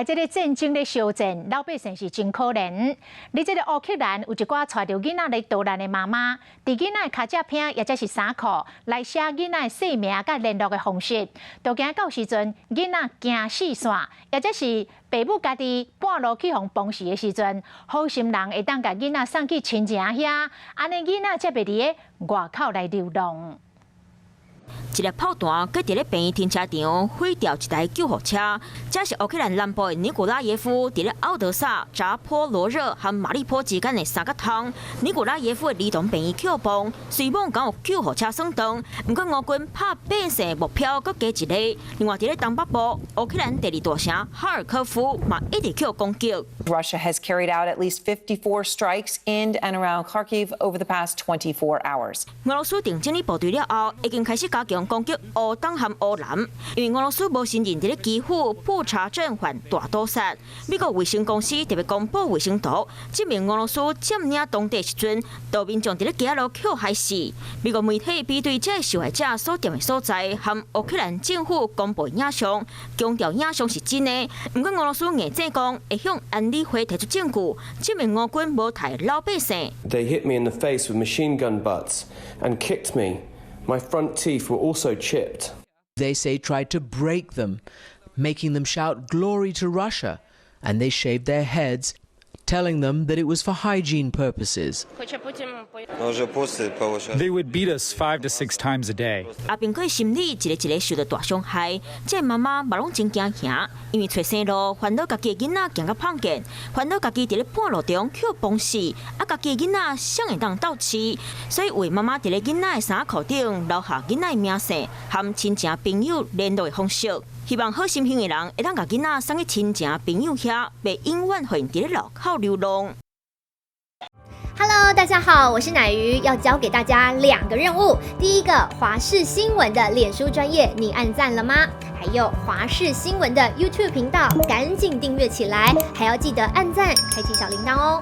來這个戰爭咧燒戰，老百姓是真可憐。佇這个烏克蘭有一寡帶著囡仔來逃難的媽媽，佇囡仔的跤跡片抑者是衫褲來寫囡仔的姓名佮聯絡的方式，就驚到時陣囡仔驚四散，抑者是爸母家己半路去予崩死的時陣，好心人會當共囡仔送去親情遐，按呢囡仔才袂佇咧外口來流浪。一粒炮彈閣佇咧病院停車場毀掉一台救護車，這是烏克蘭南部的尼古拉耶夫佇咧敖德薩、扎波羅熱和馬利波之間的三角窗。尼古拉耶夫的兒童病院扣崩，雖罔敢有救護車送到，毋過烏軍拍變勢目標閣加一个。另外佇咧東北部，烏克蘭第二大城哈爾科夫嘛一直予攻擊。 Russia has carried out at least 54 strikes in and around Kharkiv over the past 24 hours. 俄羅斯定整理部隊了後，已經開始加強攻擊烏東和烏南，因為俄羅斯無承認佇咧基輔布查鎮犯大屠殺。美國衛星公司特別公布衛星圖，證明俄羅斯佔領當地時陣，有民眾佇咧街路予害死。美國媒體比對這个受害者所踮的所在，和烏克蘭政府公布影像，強調影像是真的。毋過俄羅斯硬證講會向安理會提出證據，證明烏軍無刣老百姓。 They hit me in the face with machine gun butts and kicked me. My front teeth were also chipped. They say tried to break them, making them shout "Glory to Russia," and they shaved their heads, telling them that it was for hygiene purposes. They would beat us five to six times a day. 阿兵哥心理一个一个受著大傷害，這个媽媽嘛攏真驚嚇，因為揣生路，煩惱家己的囡仔行甲碰見，煩惱家己佇咧半路中予崩死，啊，家己的囡仔誰會當鬥飼？所以為媽媽佇咧囡仔的衫褲頂留下囡仔的名姓和親情朋友聯絡的方式，希望好心胸的人會當共囡仔送去親情朋友遐，袂永遠予𪜶佇咧路口流浪。 Hello，大家好，我是奶魚，要交給大家兩個任務。第一個，華視新聞的臉書專頁，你按讚了嗎？還有華視新聞的 YouTube 頻道，趕緊訂閱起來，還要記得按讚，開啟小鈴鐺哦。